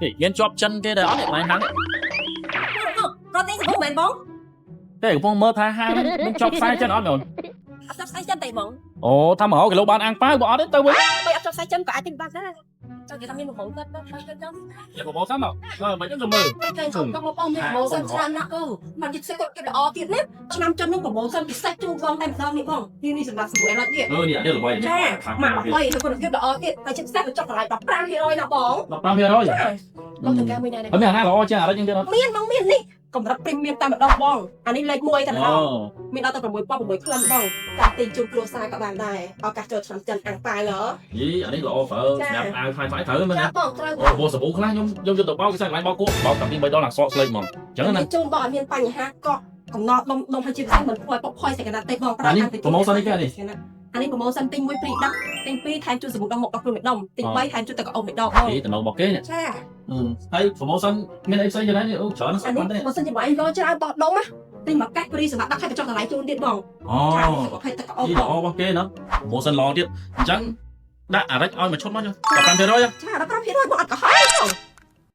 នេះមានជាប់ចិនគេដែរអត់នេះកន្លែងហាងនេះ រត់នេះសបមែនបង ទេកំពុងមើលថាហាងមានជាប់ខ្សែចិនអត់បង អត់ជាប់ខ្សែចិនទេបង អូថា100គីឡូបានអាំងប៉ាវបើអត់ទេទៅវិញ បើអត់ជាប់ខ្សែចិនក៏អាចទិញបានដែរចង់និយាយថាមាន promotion ដល់ទៅចឹង យក promotion មកអឺមិនចឹងទៅមើល តែគេចង់មកបងមាន promotion ច្រើនណាស់គឺមិននិយាយគាត់គេល្អទៀតណាឆ្នាំចិននឹង promotion ពិសេសជូនបងតែម្ដងនេះបងនេះនេះសម្រាប់សម្រួលអត់នេះ អឺនេះអានេះល្បីនេះ ចាម៉ាក់20ហើយគុណភាពល្អទៀតតែជាពិសេសបញ្ចុះតម្លៃ15%ណាបង 15% បងត្រូវការមួយណាដែរ ហើយមានអាណាល្អជាងអារិចចឹងទៀតអត់ មានបងមាននេះកម្រិត premium តែម្ដងបងអានេះលេខ1តែម្ដ អូ ងមានដល់ទៅ6ពណ៌6ក្លិនបងតាមទិញជូនគ្រួសារក៏បានដែរឱកាសចូលឆ្នាំចិនអាំងប៉ាវហ៎ យីអានេះល្អប្រើសម្រាប់អាវថ្លៃថ្លៃត្រូវមែន ចា ណា បងត្រូវ អូព្រោះសាប៊ូខ្លះខ្ញុំខ្ញុំយកទៅបោកគេសាកន្លែងបោកគក់បោកតាំងពី3ដងឡើងសក់ស្លេកហ្មងចឹងណា ជូនបងអត់មានបញ្ហាកក់កំណត់ដុំដុំឲ្យជាពិសេសមិនធ្វើឲ្យពុកផុយសេកណាត់ទេបង អានេះ promotion នេះគេអានេះ អានេះ promotion ទិញ1 free 10ទិញ2ថែមជូនសាប៊ូដុំមុខ10គ្រឿងមួយដុំទិញ3ថែមជូនទឹកកកមួយដងបង អីតំណងរបស់គេនេះ ចា ហើយ promotion មានអីផ្សេងទៀតទេអូច្រើន អានេះ ស្អាតទេ បើសិនជាបងឯងរកច្រើនបោះដុំណាទិញមកកាច់ free សម្រាប់ដាក់ខែកញ្ចក់តម្លៃជូនទៀតបង អូ ចាប្រភេទទឹកកក អីល្អរបស់គេណា promotion ល្អទៀតអញ្ចឹងដាក់អារិចឲ្យមួយឈុតមកចុះ15% ចា15%បងអត់កុហកទេបង